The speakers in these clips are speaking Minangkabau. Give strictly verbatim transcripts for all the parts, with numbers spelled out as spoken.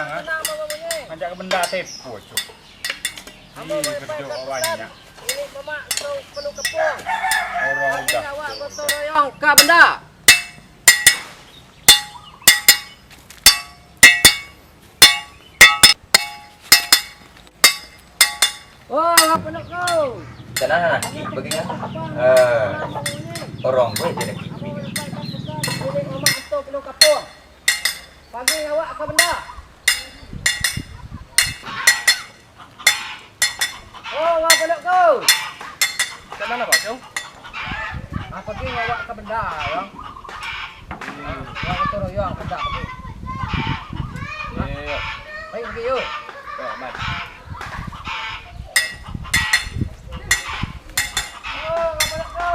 Ngajak ka benda tepo, cuk. Ih, kerjo awak banyak. Ini mamak tu perlu kepung. Orang udah awak gotong royong ka benda. Oh, apo nak kau? Tanang lah, bagi ngah. Eh, orang gue je lagi. Ini mamak tu perlu kepung. Pagi awak ka benda. Oh, wah, balok ko. Kat mana, Pak Cong? Ah, pagi awak ka benda, Bang. Hmm. Wah, gotong royong ka benda pagi. Iya, iya, iya. Baik, pagi, yuk. Ya, aman. Oh, wah, balok ko.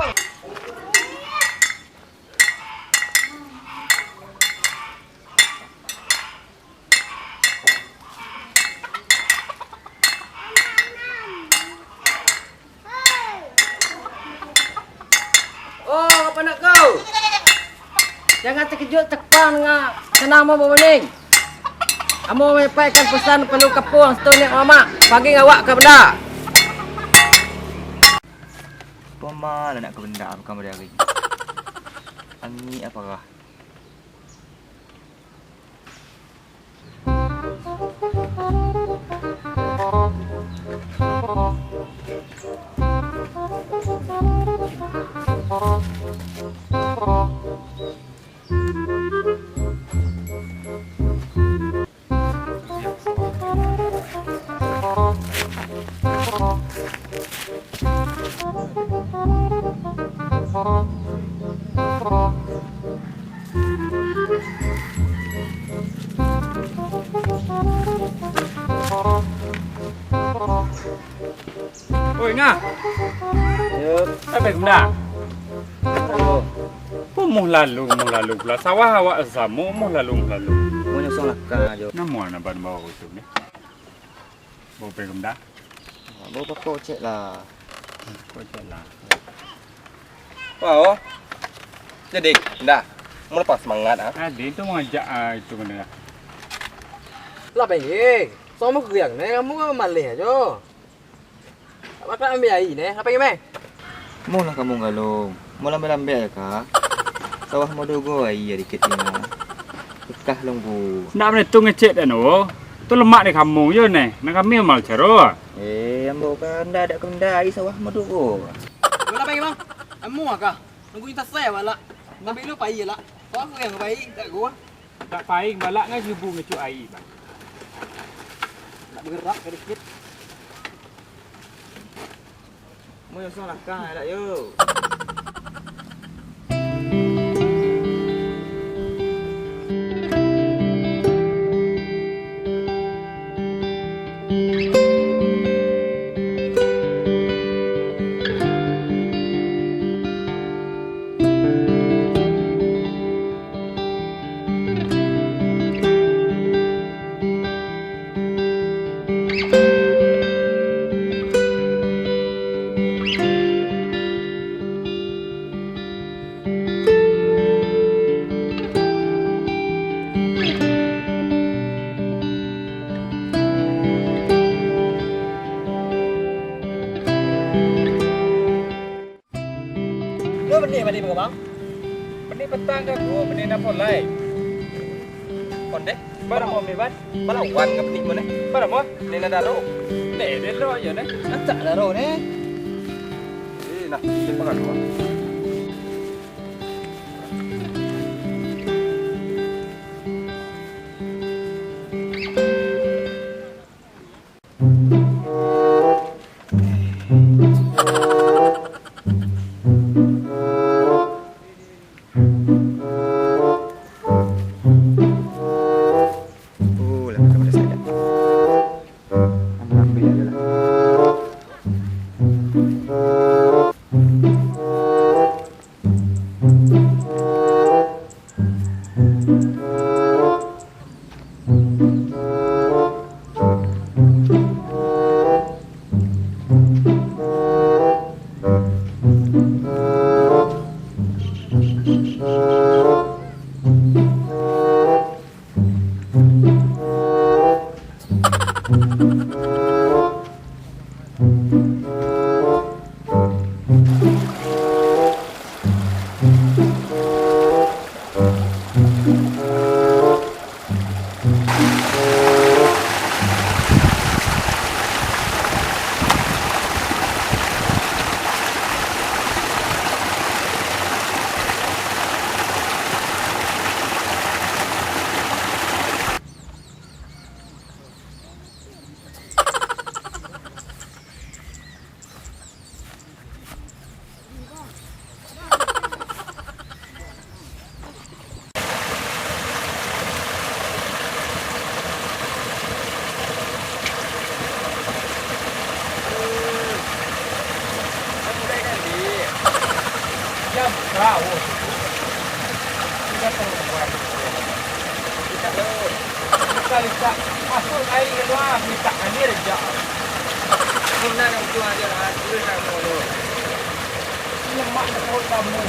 Oh, apo nak kau? Jangan terkejut, tekang nga senang mo babaning. Ambo manyampaikan pesan perlu kapuang situ ni, mamak. Pagi awak ka benda. Pamalah nak ka benda, bukan bari hari. Angik apo kah? Oi, Ngah. Yo. Apo ka benda? Yo. Kumuah lalu, kumuah lalu pulo. Sawah awak samo, kumuah lalu, kumuah lalu. Mau nyosong lakang ajo. Namo anak ban bawa itu ni? Bawa pergi ka benda? Bawa pokok cek lah. Pokok cek lah. Wah, oh. Jadi, ndak. Mau lepas semangat, ah. Adi tu mangajak, ah, itu benda. Lah, pengge. Samo guriang, neh. Kamu maleh ajo. Makan ambiak aia, neh. Lah, pengge, meh. Mulah kamu galong. Mau lambek-lambek aja, Kak. Sawah madogo aia dikit ni, nah. Bekah lunggu. Ndak bana tu ngecek dan, oh. Tu lemak di kamu, yo, neh. Nak kami amal caro. Eh, ambo kan ndak ada kehendak aia sawah madogo. Yo lah, pai, Bang. Amuah kah? Nunggu intas saya, balak. Tapi lu pai lah. Kau aku yang pai, tak gua. Tak pai, balak ngai subuh ngecek aia, Bang. Nak bergerak sedikit. Mau nyosong lakang, ayo. Lo benih padi ko, Bang? Benih patang ka ko, benih nan polai. Ondeh, bara mo ambiak, Ban? Balawan ka benih mo, neh. Bara mo? Benih nan daro. Neh, delo aja, neh. Acak daro, neh. Eh, nah, simpan ka ko. Oh, lah, dah, dah, dah. Ambil, ambil aja lah. Tahu. Tidak tahu buat. Tidak tahu. Bisa, bisa. Masuk air ke luar, bisa air aja. Benar itu aja, ah, terus nak tahu. Lemak nak tahu kamu.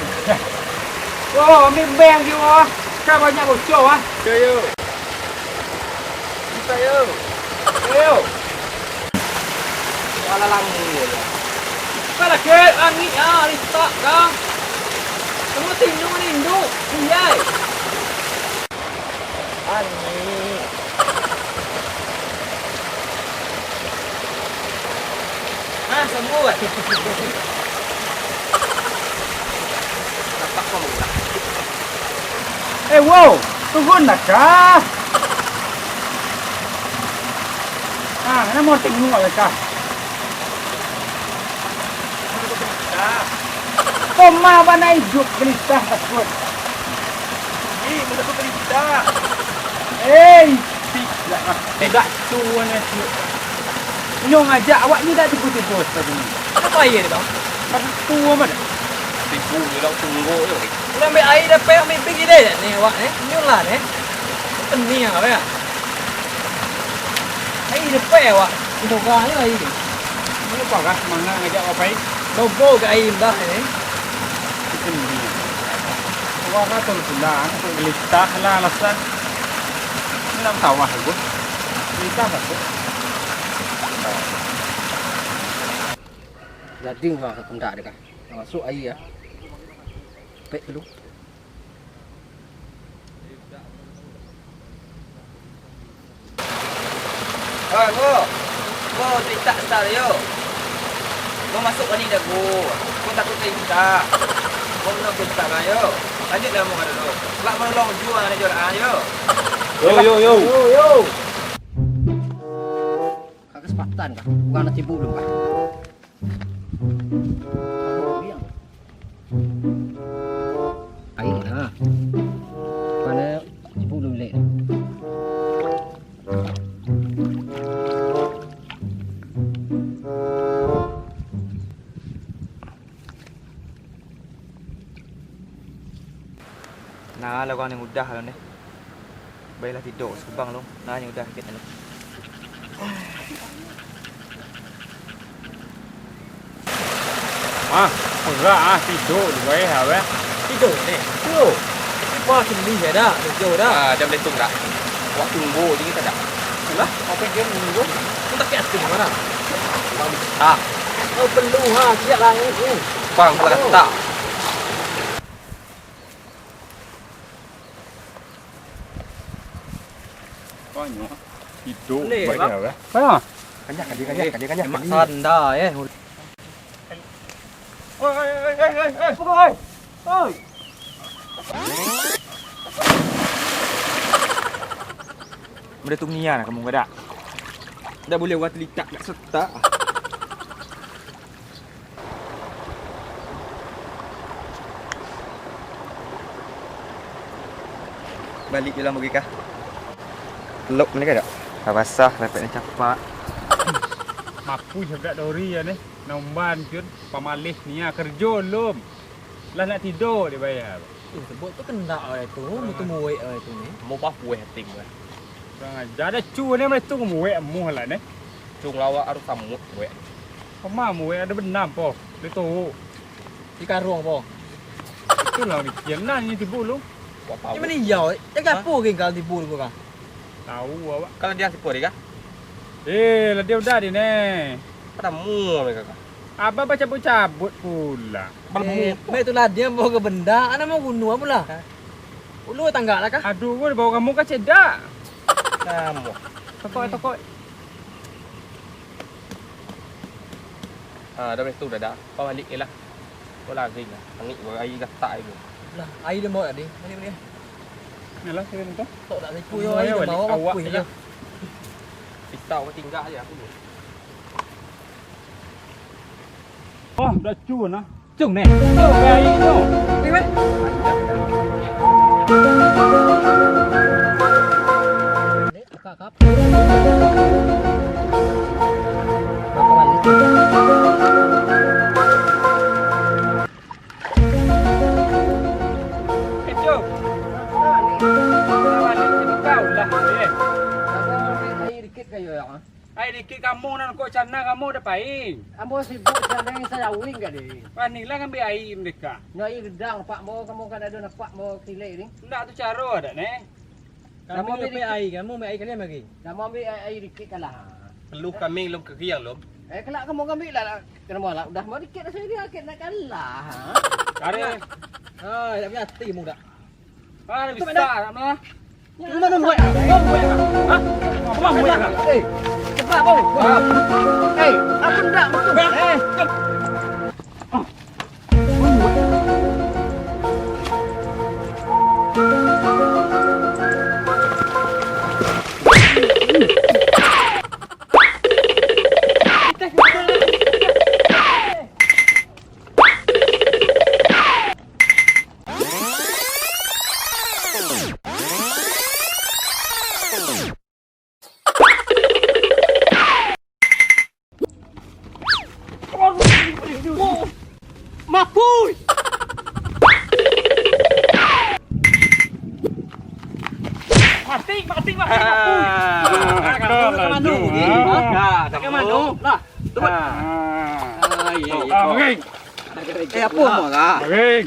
Wah, ambil beng je, wah. Kan banyak bocor, ah. Yo, yo. Bisa, yo. Yo. Wala lami, yo. Bukan lagi, angin, ah, litak, dah. Kamu tinduk, tinduk. Iya. Ani. Ah, sembuh, eh. Nampak kau murah. Eh, wow, turun lah kah? Ah, mana mau tengok lah kah? Koma bana iduik, gelisah takut. Ih, mudah tu gelisah. Hei, tidak, tidak tuan itu. Nyo ngajak awak ni dah tipu-tipu sepatu ni. Apa air tu, Bang? Sepatu amat. Tipu je lah, tunggu je. Udah ambil air, dapat ambil pergi deh ni awak ni. Nyo lah ni. Pening awak ya. Ai, lepek awak. Ito gah ni ai. Mana parah semangat ngajak awak pai? Bobo ka ai indah ni. Itu ni. Awak ka tu pulang, tu gelitah lah alasan. Ini nak sawah aku. Gelitah aku. Jadi urang ka kundak dek ah. Masuk ai ah. Pek dulu. Oi, Bo. Bo, cerita star yo. Bo masuk ka ni dah, Bo. Bo takut cerita. Bo menang cerita lah yo. Lanjut lah, Bo, dulu. Lak menolong jual aja lah yo. Yo, yo, yo. Yo, yo. Kagak sepatan kah? Bukan nanti Bu belum kah? Air, ha. Mana ibu belum lek. Nah, lah urang ni mudah lah ni. Baiklah tidur, sakubang lu. Nah, ni udah sakit ni. Ah, enggak ah, tidur dulu eh, awak. Tidur ni? Tidur. Wah, sendiri ya dah, tidur dah. Ah, dah boleh tunggu. Waktu tunggu je kita dah. Alah, apa yang dia tunggu? Kau tak kiat tunggu mana? Bang, ah. Kau perlu ha, siap lah ni. Bang, salah kata. Banyak. Hidup. Boleh, baik Bang. Dah, eh. Mana? Kanyang, kanyang, kanyang, kanyang, kanyang. Lemak sanda, eh. Oi, oi, oi, oi, oi, oi. Oi. Udah tu nian kamu kada. Dah boleh buat litak kat setak. Balik je lah, Mugika. Telok mana kah, Dok? Dah basah, rapek ni capak. Mapuih budak dori ya ni. Naumban cun, pamalih nia kerjo lom. Lah nak tido dibayar. Eh, sebut tu kendak awak tu, mutu muwek awak tu ni. Mau papuih hati gua. Kurang ajar, ada cu ni, mulai tu muwek muh lah ni. Cung lawak harus samut muwek. Pama muwek ada benam po. Dia tu. Di karuang po. Itulah mikir nah ni tibu lu. Buat apa? Ini mani yau, eh? Jaga apa geng kalau tibu lu kah? Tahu awak. Kalau dia siapa dia kah? Eh, lah dia udah dia ni. Pada mu mereka kah? Abah bacabut-cabut pula. Eh, mak itulah dia mau ke benda, anak mau gunung apa lah? Ulu tanggak lah kah? Aduh, gua bawa kamu ke cedak. Kamu. Tokok, tokok. Ah, dah beres tu, dah, dah. Kau balik je lah. Kau lari lah. Angin gua air gatak je. Lah, air dia bawa tadi. Balik, balik. Yalah, saya minta. Tok tak tipu yo, air dia bawa apa je lah. Pisau kau tinggal je aku ni. Oh, dah cun lah. Cung neh. Oh, baik tu. Okey, weh. Dek, akak, akak. Berapa kali? Ikik kamu nan kok cana kamu dah paing. Ambo sibuk sadang sayawing ka deh. Panilah ngambil air mereka. Nyo air gedang, Pak, mo kamu kan ado nampak mo kilek ni. Ndak tu caro adak, neh. Kami Kamu ambil ambil air, kamu ambil air kalian lagi. Kamu ambil air, air dikit kalah. Peluh kami lom kagiang lom. Eh, kelak kamu ambil lah, lah. Kenapa lah? Udah mau dikit dah saya dia, kit nak kalah. Cari. Ah, tak punya hati mu dah. Ah, bisa tak mah. Mana buat? Kau buat. Hah? Kau buat. Eh, cepat kau. Eh, aku ndak betul. Eh. Mapui! Mati, mati, mati, mapui! Ah, kamu ke mano? Nah, kamu. Nah, tu. Ah, iya, iya. Ah, mengering. Eh, apa mau lah? Mengering.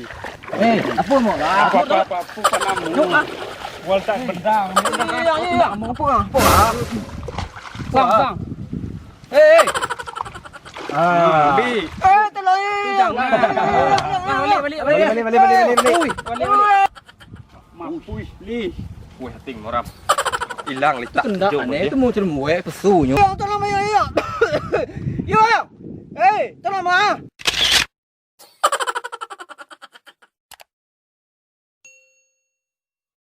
Eh, apa mau lah? Apa, apa, apa, apa, apa namu? Yuk, ah. Wal tak bendang. Iya, iya, iya. Mau apa, apa? Bang, bang. Eh, eh. Ah. Bi. Eh, tolong, eh. Jangan. Balik, balik, balik. Balik, balik, balik, balik, balik. Ui. Balik, balik. Mampus, Li. Weh, ating moram. Hilang litak. Kendak aneh tu mau cermuek pesunyo. Yo, tolong, yo, yo. Yo, yo. Eh, tolong, ah.